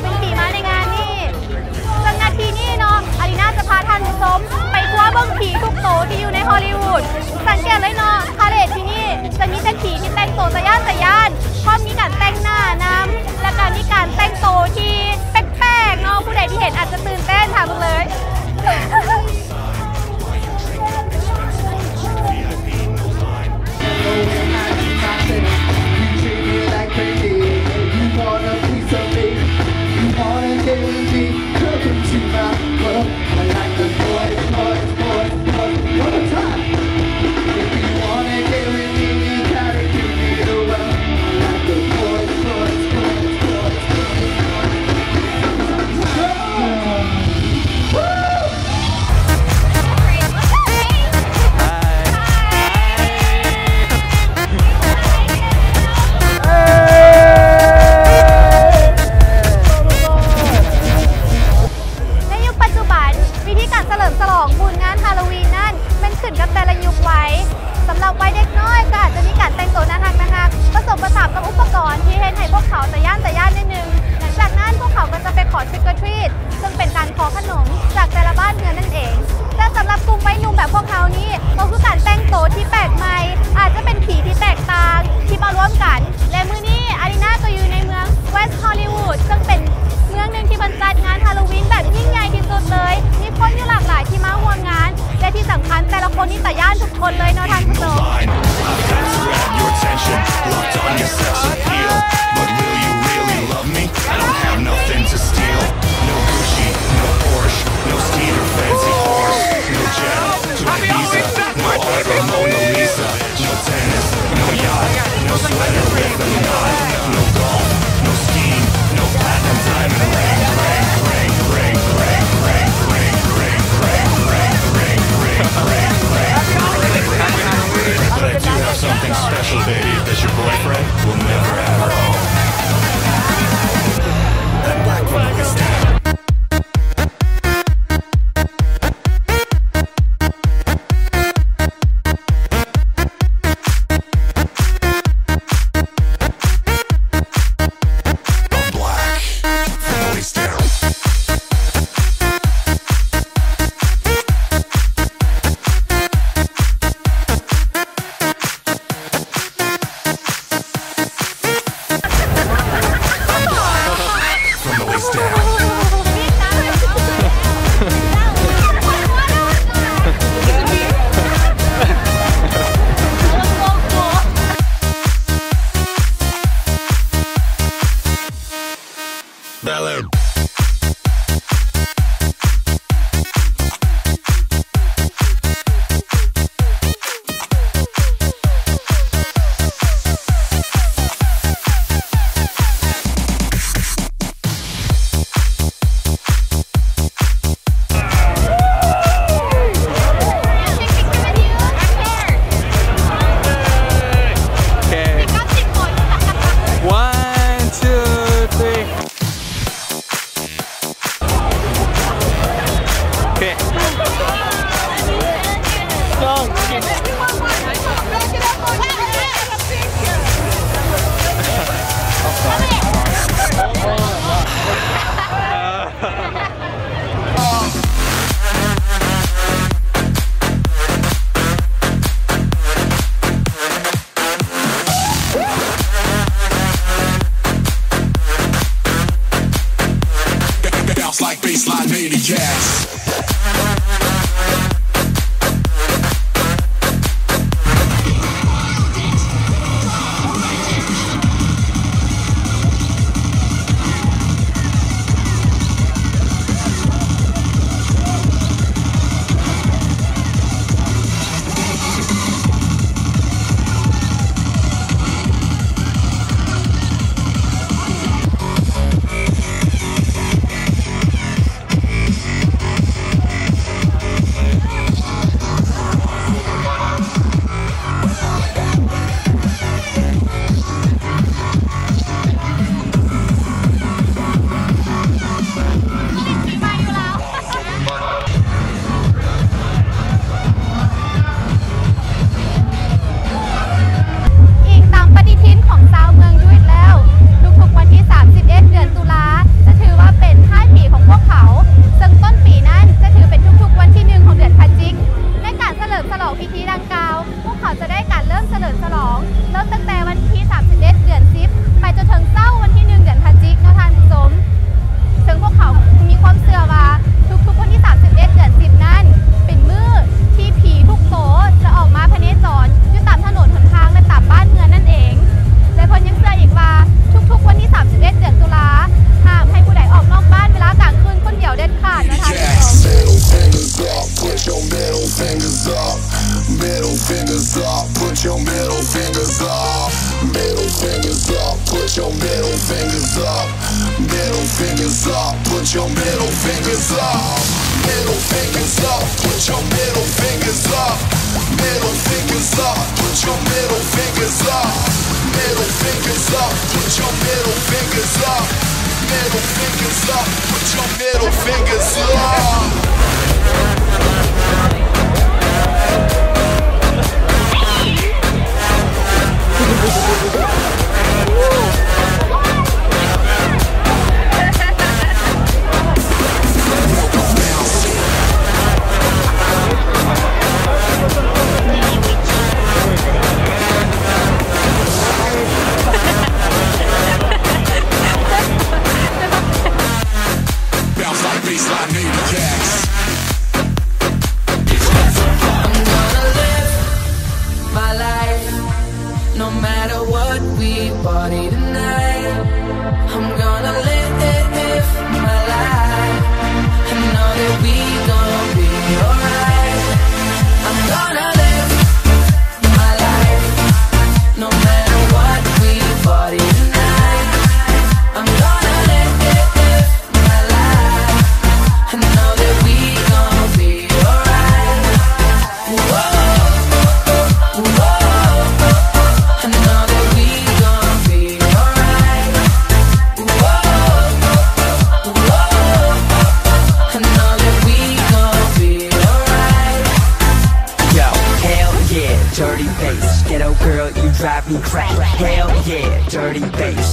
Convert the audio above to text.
ເປັນຜີມາໃນງານນີ້. ເຊິ່ງນາທີນີ້ເນາະ ອາລີນາຈະພາທ່ານຜູ້ຊົມໄປທົວເບິ່ງຜີທຸກໂຕທີ່ຢູ່ໃນຮໍລີວູດ. ສັງເກດເລີຍເນາະ ພາເຣດທີ່ນີ້ຈະມີແຕ່ຜີທີ່ແຕ່ງໂຕຕາຢ້ານຕາຢ້ານ ພ້ອມມີການແຕ່ງໜ້ານຳ ແລ້ວກະມີການແຕ່ງໂຕທີ່ແປກໆເນາະ. ຜູ້ໃດທີ່ເຫັນອາດຈະຕື່ນເຕັ້ນ ຖາມເບິ່ງເລີຍ.ໃນຍຸກປັດຈຸບັນ ວິທີການສະເຫຼີມສະຫຼອງບຸນງານຮາໂລວີນນັ້ນ ແມ່ນຂຶ້ນກັບແຕ່ລະຍຸກໄວ. ສຳລັບໄວເດັກນ້ອຍກໍອາດຈະມີການແຕ່ງໂຕໜ້າຮັກໆ ປະສົມປະສານກັບອຸປະກອນທີ່ເຮັດໃຫ້ພວກເຂົາຕາຢ້ານຕາຢ້ານໜ້ອຍໜຶ່ງ. ຫຼັງຈາກນັ້ນພວກເຂົາກໍຈະໄປຂໍ trick or treat ເຊິ່ງເປັນການຂໍຂະໜົມຈາກແຕ່ລະບ້ານເຮືອນນັ້ນເອງ. ແຕ່ສຳລັບກຸ່ມໄວໜຸ່ມແບບພວກເຮົານີ້ ກໍຄືການແຕ່ງໂຕທີ່ແປກໃໝ່ ອາດຈະເປັນຜີທີ່ແຕກຕ່າງທີ່ມາລວມກັນ. ແລະ ມື້ນີ້ອາລີນາກໍຢູ່ໃນເມືອງເວສຮໍລີວູດ ເຊິ່ງເປັນເມືອງໜຶ່ງທີ່ເພິ່ນຈັດງານຮາໂລວີນແບບຍິ່ງໃຫຍ່ທີ່ສຸດເລີຍ. ມີຄົນຢູ່ຫຼາກຫຼາຍທີ່ມາຮ່ວມງານ ແລະ ທີ່ສຳຄັນແຕ່ລະຄົນນີ້ຕາຢ້ານທຸກຄົນເລີຍເນາະທ່ານຜູ້ຊົມ. I've got to grab your attention, locked on your sex appeal. But will you really love me? I don't have nothing to steal. No Gucci, no Porsche, no Middle fingers up, put your middle fingers up. Middle fingers up, put your middle fingers up. Middle fingers up, put your middle fingers up. Middle fingers up, put your middle fingers up. Bounce like baseline, need the gas. I'm gonna live my life, no matter what, we party tonight. I'm gonna live my life. I know that we gon' be alright. I'm gonna live my life, no matter what, we party tonight. I'm gonna live my life. I know that we gon' be alright. Whoa, whoa, I know that we gon' be alright. Whoa, whoa, I know that we gon' be alright. Yo, hell yeah, dirty bass. Ghetto girl, you drive me crazy. Hell yeah, dirty bass.